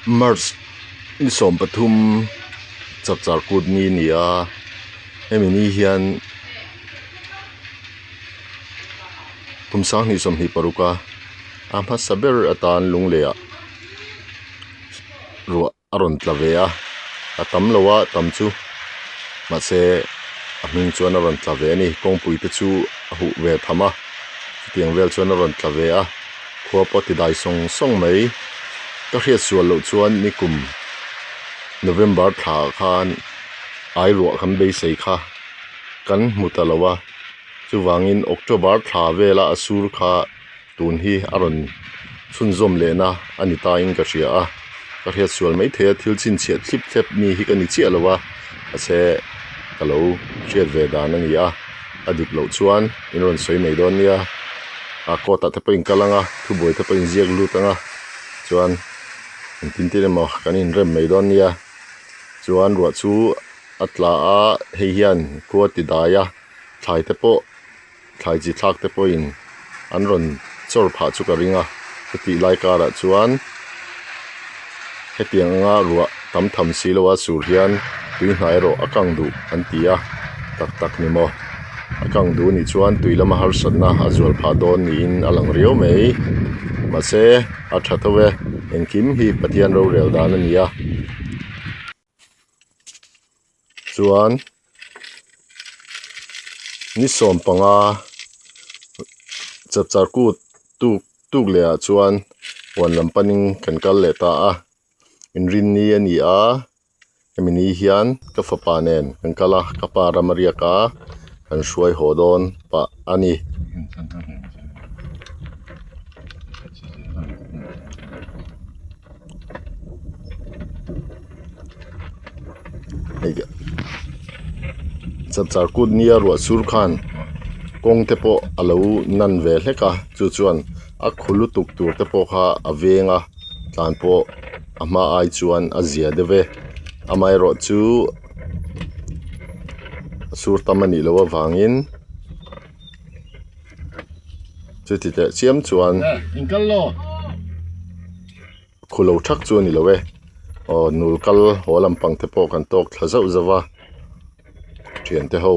March ni 13 chapchar kut ni a ni a hemi ni hian kum 2026 a a hmasa ber atan lung leh ah ruah a rawn tla ve a a tam lo a tam chu mahse a hming chuan a rawn tla ve a ni kawngpui te chu a huh ve tham a chutiang vel chuan a rawn tla ve a khua pawh a ti dai sawng sawng mai ka hriat sual loh chuan nikum November thla ah khan ai ruah kan beisei kha kan hmu ta lo a chuvangin October thla vela a sur kha. Tun hi a rawn chhunzawm lehna a ni tain ka hria a, ka hriat sual maithei a thil chhinchhiah thlip thlep mi hi ka ni chiah lo a, mahse ka lo hriat ve dan a ni a, a dik loh chuan in rawn sawi mai dawn nia, a court ah te pawh in kal ang a, thubuai te pawh in ziak lut ang a, chuan engtin tin emaw kan inrem mai dawn nia, chuan ruah chu a tla a, hei hian khua ti dai a, thlai te pawh. Thlai chi thlak te pawhin an rawn chawr phah chu ka ring a, chutih lai karah chuan hetiang anga ruah tam tham si lo a sur hian tui hnai erawh a kang duh an ti a, tak tak ni maw? A kang duh anih chuan tui lama harsatna a zual phah dawn niin a lang riau mai. Mahse a tha tho e, engkim hi Pathian rorel dan a ni a. Chuan ni 15 chapchar kut tuk tuk leh ah chuan huan lam panin kan kal leh ta a inrinni a ni a hemi ni hian ka fapa nen kan kal a ka pa ram a riak a kan hruai haw dawn pah a ni. Chapchar kut nia ruah sur khan kawng te pawh a lo nan ve hlek a chu chuan a khu lutuk tur te pawh kha a veng a tlan pawh a hma ai chuan a zia deuh e amaherawh chu a sur tam a nih loh avangin chuti teh chiam chuan. Khu lo thak chu a ni lo e aw nul kal haw lampang te pawh kan tawk thla zauh zauh a thian te ho.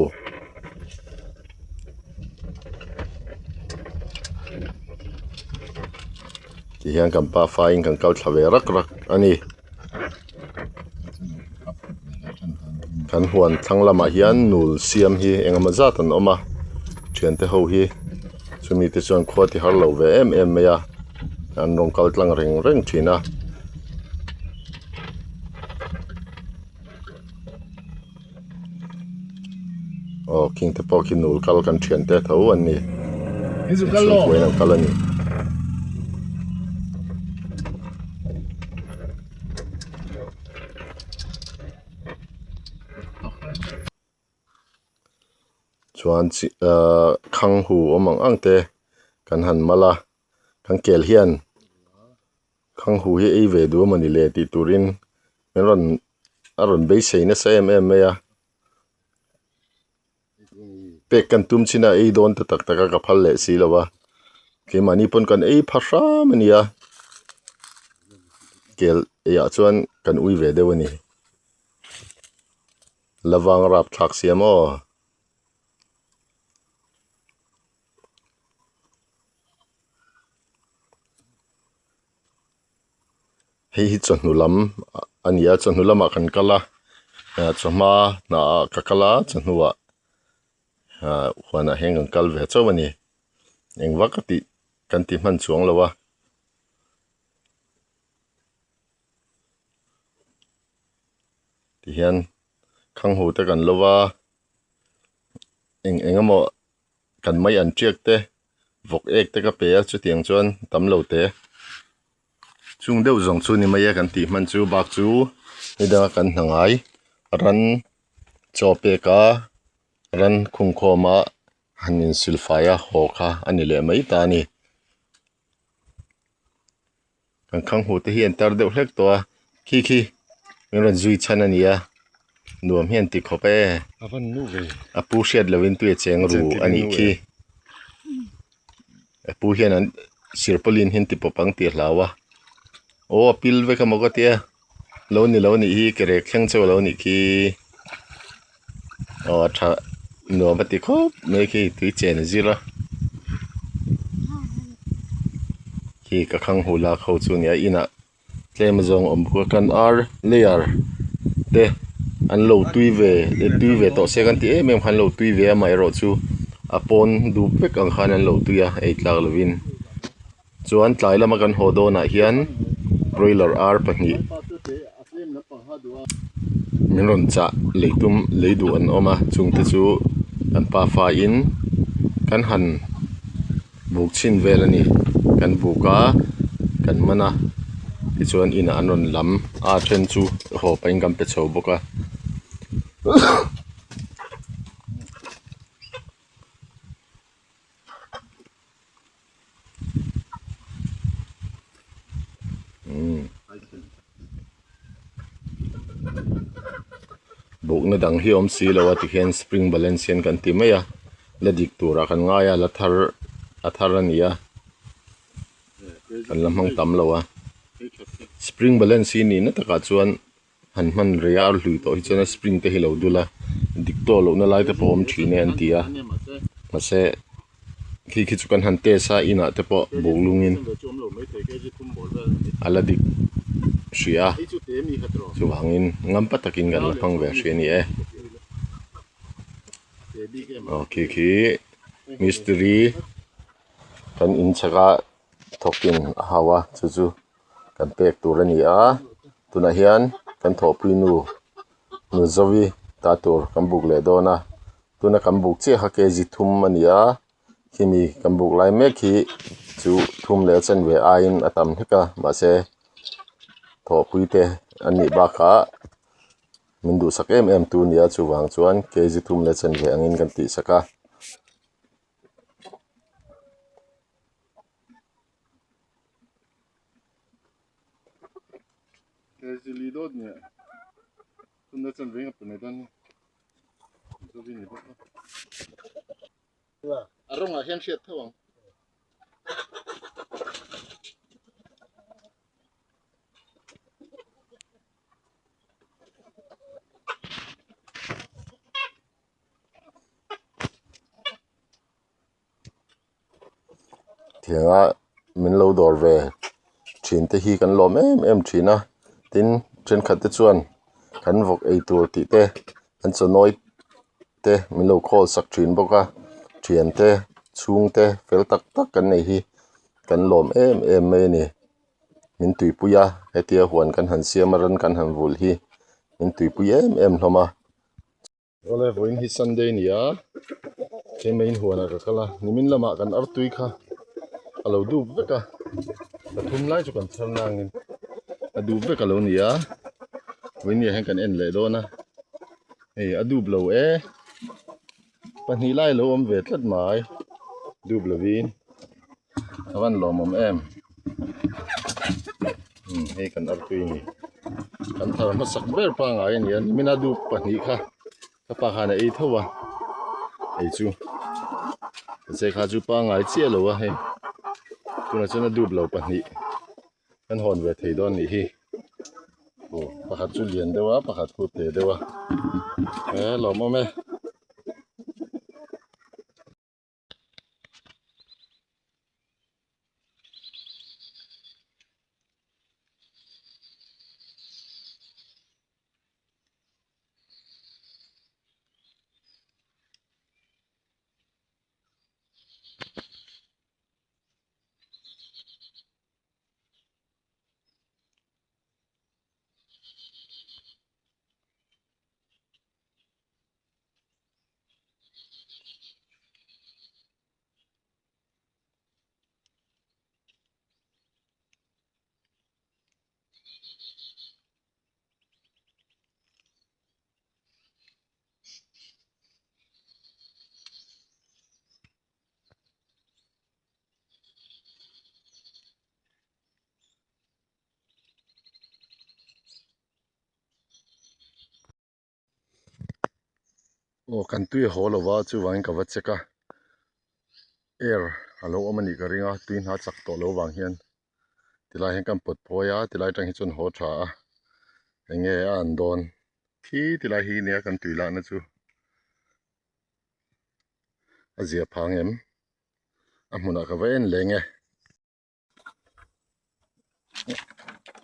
Ti hian kan pa faiin kan kal thla ve rak rak a ni. Kan huan thlang lamah hian nul siam hi engemaw zat an awm a thian te ho hi chumi te chuan khua ti har lo ve em em mai a an rawn kal tlang reng reng thin a. Aw khing te pawh khi nul kal kan thian te tho an ni chhungkuain an kal a ni. Chuan chi ahh khang hu awm ang ang te kan han mal a kan kel hian khang hu hi ei ve duh a mawni le tih turin min rawn a rawn beisei nasa em em mai a pek kan tum chin a ei dawn ta tak tak a ka phal leh si lo a keimahni pawn kan ei pha hram a ni a kel eiah chuan kan ui ve deuh a ni lavang rapthlak sia maw. Hei hi chawhnu lam a ni a chawhnu lamah kan kal a chawhma hna ah ka kal a chawhnu ah huanah hian kan kal ve chauh a ni eng vak a tih kan ti hman chuang lo a. Tihian khang hu te kan lo va eng eng emaw kan mai an tiak te vawk ek te ka pe a chutiang chuan tam lo te chung deuh zawng chu ni mai e kan tih hman chu bak chu ni danga kan hna ngai ran chaw pek a ran khungkhawm a han insilfai a haw kha a ni leh mai ta a ni. Kan khang hmuh te hi an tar deuh hlek tawh a khi khi min rawn zui chhan a ni a nuam hian ti khawp e a pu hriat loh in tui a cheng ru a nih khi a pu hian an sirpawlin hian ti pawp ang tih a hlau a. Aw a pil vek emaw ka tia lo ni lo nih hi ke rek thleng chauh a lo nih khi aw a tha nuam a ti khawp mai khi tui chen a zir a khi ka khang hu lak ho chu a nia inah tlem a zawng awm bawk a kan ar layer te an lo tui ve tui ve tawh se kan ti em em khan an lo tui ve a amaherawhchu a pawn dup vek ang khan an lo tui a ei tlak lovin. Chuan tlai lama kan haw dawnah hian broiler ar pahnih min rawn chah lei tum lei duh an awm a chungte chu kan pafa in kan han buk chhin vel a ni kan buk a kan man a tichuan inah an rawn lam a a then chu haw pahin kan pe chho bawk a. Bukna dang hi a awm si lo a tikhian spring balance hian kan ti mai a la dik turah kan ngai a la thar a thar a ni a kan la hmang tam lo a spring balance hi nihna takah chuan han hman rei a a hlui tawh hi chuan a spring te hi lo dul a dik tawh lohna lai te pawh a awm thin e an ti a mahse khi khi chu kan han test a inah te pawh buk lungin a la dik hrih a chuvangin ngampa takin kan la hmang ve hrih a ni e aw khi khi mistiri kan inchhek a thawkin a hau a chu chu. Kan pek tur a ni a tunah hian kan thawhpui nu nu Zovi ta tur kan buk leh dawn a tuna kan buk chiah kha kg thum a ni a khimi kan buk lai mek hi chu thum leh a chanve aiin a tam hlek a mahse thawhpui te an nih bakah min duhsak em em tu a ni a chuvang chuan kg thum leh a chanve angin kan tihsak a. Thianga min lo dawr ve thin te hi kan lawm em em thin a tin thenkhat te chuan kan vawk ei tur tih te an chawnawi te min lo call sak thin bawk a thian te chhung te fel tak tak kan nei hi kan lawm em em mai a ni min tuipui a hetia huan kan han siam a ran kan han vulh hi min tuipui em em hlawm a. Awle vawiin hi Sunday a ni a keimah in huanah ka kal a nimin lamah kan artui kha a lo dup vek a pathum lai chu kan chhar nangin a dup vek a lo ni a vawiin ni ah hian kan en leh dawn a hei a dup lo e pahnih lai a lo awm ve tlat mai dup lovin a van lawmawm em umm hei kan artui a ni kan thar hmasak ber pangngai a ni a nimin a dup pahnih kha ka pa khan a ei tho a hei chu mahse kha chu pangngai chiah lo a hei tunah chuan a dup lo pahnih kan hawn ve thei dawn nih hi aw pakhat chu lian deuh a pakhat khu te deuh a he lawmawm e. Aw kan tui a haw lo va chuvangin ka va check a air a lo awm a nih ka ring a tui hna chak tawh lo vang hian. Tilai hian kan pawt phawi a tilai atang hi chuan haw tha a eng nge a an dawn khi tilai hi nia kan tui lahna chu a zia phang em a hmunah ka va en leng e.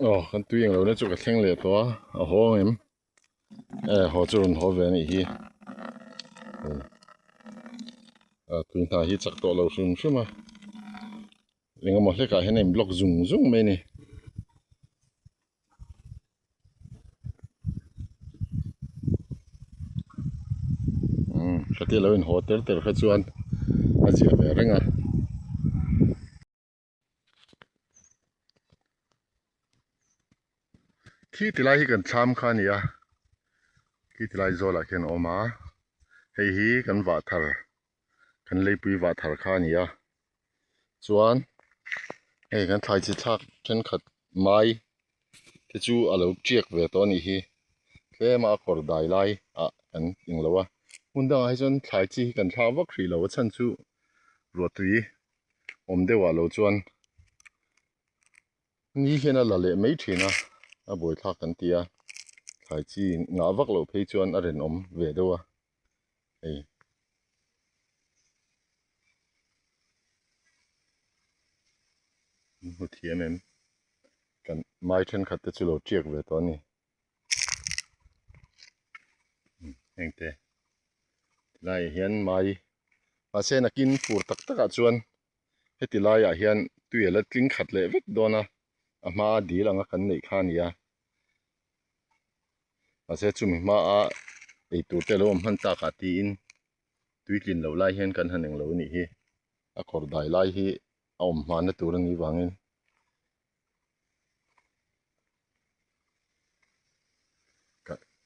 Aw kan tui englo na chu ka thleng leh tawh a a haw ang em e haw chu rawn haw ve a nih hi a tui hna hi chak tawh lo hrim hrim a eng emaw hlekah hian a in block zung zung mai a ni. Umm heti lo in haw ter ter kha chuan a ziah ve reng a. Khi ti lai hi kan thlam kha a ni a khi ti lai zawlah khian a awm a hei hi kan vah thar kan leipui vah thar kha a ni a chuan hei kan thlai chi thlak thenkhat mai te chu a lo tiak ve tawh a nih hi tlem a a kawr dai lai ah kan englo a hmun dangah hi chuan thlai chi hi kan thlak vak hrih lo a chhan chu ruahtui awm deuh ah lo chuan ni hian a la leh mai thin a a buaithlak kan ti a thlai chi ngah vak loh phei chuan a rinawm ve deuh a hei. Hmu thiam em kan mai thenkhat te chu lo tiak ve tawh a ni heng te tilaiah hian mai mahse nakin fur tak takah chuan heti laiah hian tui a la tling khat leh vek dawn a a hma dil anga kan neih kha a ni a mahse chumi hmaa eitur te alo awm hman takah tiin tui tlin loh lai hian kan han englo a nih hi a kawr dai lai hi a awm hmanna tur a nih vangin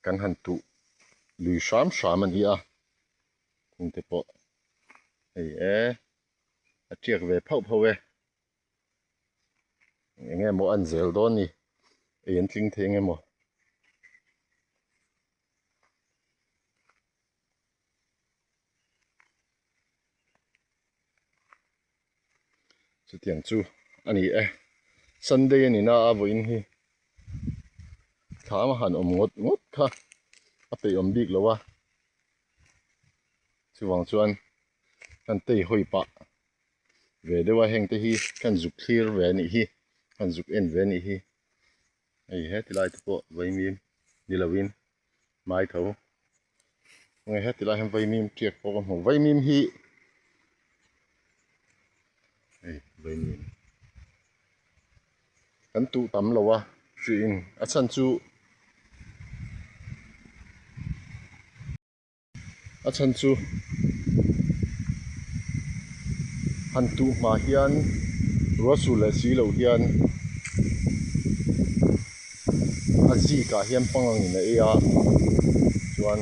kan han tuh lui hram hram a ni a thing te pawh hei e a tiak ve phauh phauh e eng nge maw an zel dawn ni ei an tling thei eng emaw. Chutiang chu a ni e Sunday a ni na a vawiin hi thlam a han awm ngawt ngawt kha a peih awm bik lo a chuvang chuan kan tei hawi pah ve deuh a heng te hi kan zuk thlir ve a nih hi kan zuk en ve a nih hi hei heti lai te pawh vaimim ni lovin mai tho nge heti lai hian vaimim tiak pawh ka hmu vaimim hi hei vaimim kan tuh tam lo a hriin a chhan chu A chhan chu han tuh hma hian ruah sur leh si loh hian a zik ah hian pangang in a ei a chuan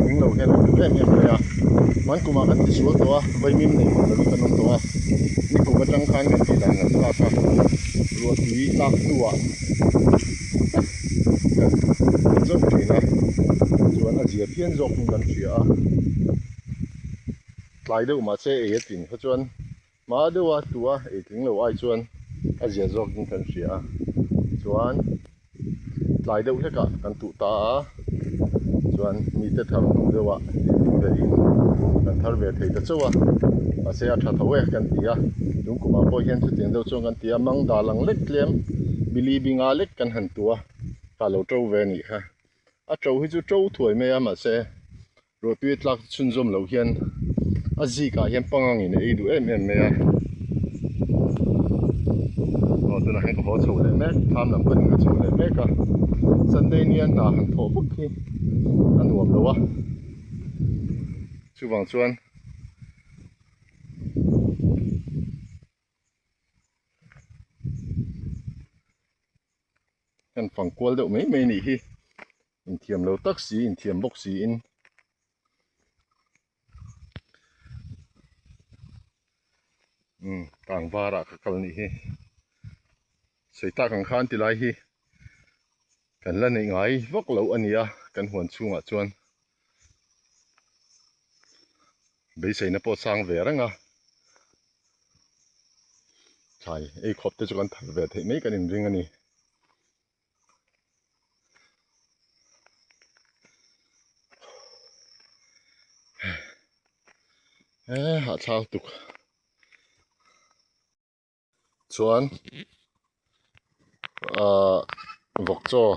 thing lo hian a duh em em mai a hman kum ah kan ti sual tawh a vaimim nei hman lovin kan awm tawh a nikum atang khan kan tih dan kan thlak a ruah tui tlak hnuah. Kan zawk thin a chuan a zia phian zawk in kan hria a tlai deuh mahse ei a tlin kha chuan hma deuh a tua ei tling lo ai chuan a zia zawk in kan hria a chuan tlai deuh hlek ah kan tuh ta a chuan mite thar hnu deuh ah ei tling ve in kan thar ve thei ta chauh a mahse a tha tho e kan ti a tun kum ah pawh hian chutiang deuh chuan kan ti a mang dal ang lek tlem bili binga lek kan han tu a kha lo to ve a nih kha a to hi chu to thuai mai a mahse ruahtui a tlak chhunzawm loh hian a zik ah hian pangang in a ei duh em em mai a aw tunah hian ka haw chho leh mek thlam lam pawhin ka chho leh mek a Sunday nia hna han thawh vak hi a nuam lo a chuvang chuan. Kan fang kual deuh mai mai a nih hi inthiam lo tak si inthiam bawk si in umm tang varah ka kal a nih hi sawi tak ang khan ti lai hi kan la neih ngai vak loh a ni a kan huan chhungah chuan beiseina pawh sang ve reng a. Thlai ei khawp te chu kan thar ve theih mai kan inring a ni. He hahthlak tuk chuan ahh vawk chaw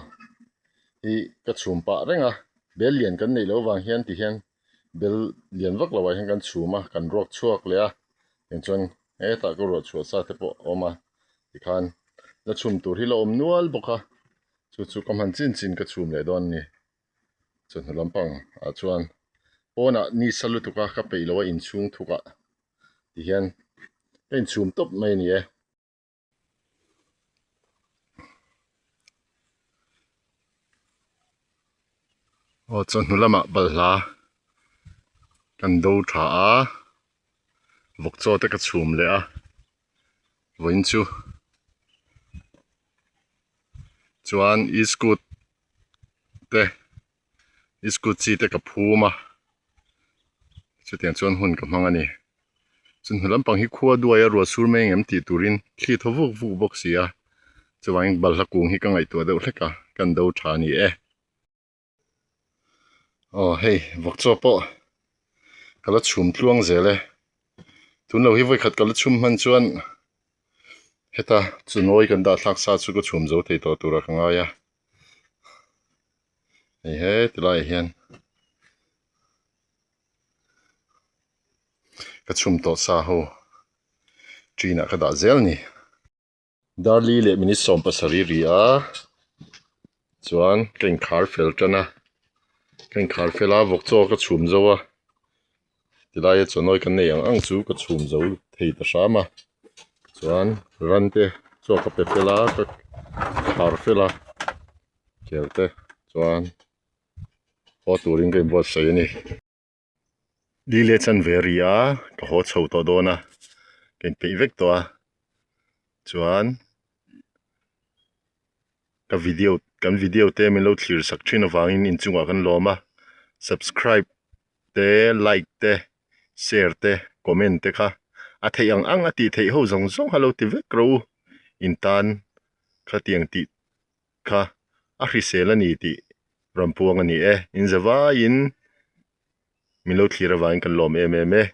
hi ka chhum pah reng a bel lian kan neih loh avang hian ti hian bel lian vak lo ah hian kan chhum a kan ruak chhuak leh a tichuan hetah ka ruah chhuah sa te pawh a awm a tikhan la chhum tur hi la awm nual bawk a chu chu ka hman chin chin ka chhum leh dawn a ni. Chawhnu lampang ah chuan pawnah ni sa lutuk a ka peih loh a inchhung thuk ah ti hian ka inchhum tawp mai a ni e. Aw chawhnu lamah balhla kan do tha a vawk chaw te ka chhum leh a vawiin chu chuan iskut te iskut chi te ka phum a chutiang chuan hun ka hmang a ni chawhnu lampang hi khua duai a ruah sur mai ang em tih turin thli thaw vuk vuk bawk si a chuvangin balhla kung hi ka ngaihtuah deuh hlek a kan do tha a ni e. Aw hei vawk chaw pawh ka la chhum tluang zel e tun lo hi vawikhat ka la chhum hman chuan heta chunawi kan dah thlak sa chu ka chhum zo thei tawh tura ka ngai a hei heti laiah hian ka chhum tawh sa ho ṭinah ka dah zel a ni. Darli leh minute 70 ri a chuan ka inkhar fel tan a ka inkhar fel a vawk chaw ka chhum zo a tilaia chawhnawi kan nei ang ang chu ka chhum zo thei ta hram a chuan ran te chaw ka pe fel a ka khar fel a kel te chuan haw turin ka inbuatsaih a ni. Li leh chanve a ri a ka haw chho tawh dawn a ka inpeih vek tawh a chuan ka video kan video te min lo thlir sak thin avangin inchungah kan lawm a subscribe te like te share te comment te kha a theih ang ang a tih theih ho zawng zawng kha lo ti vek rawh u in tan khatiang tih kha a hrisel a ni tih rawn puang a ni e. In zavaiin min lo thlir avangin kan lawm em em e.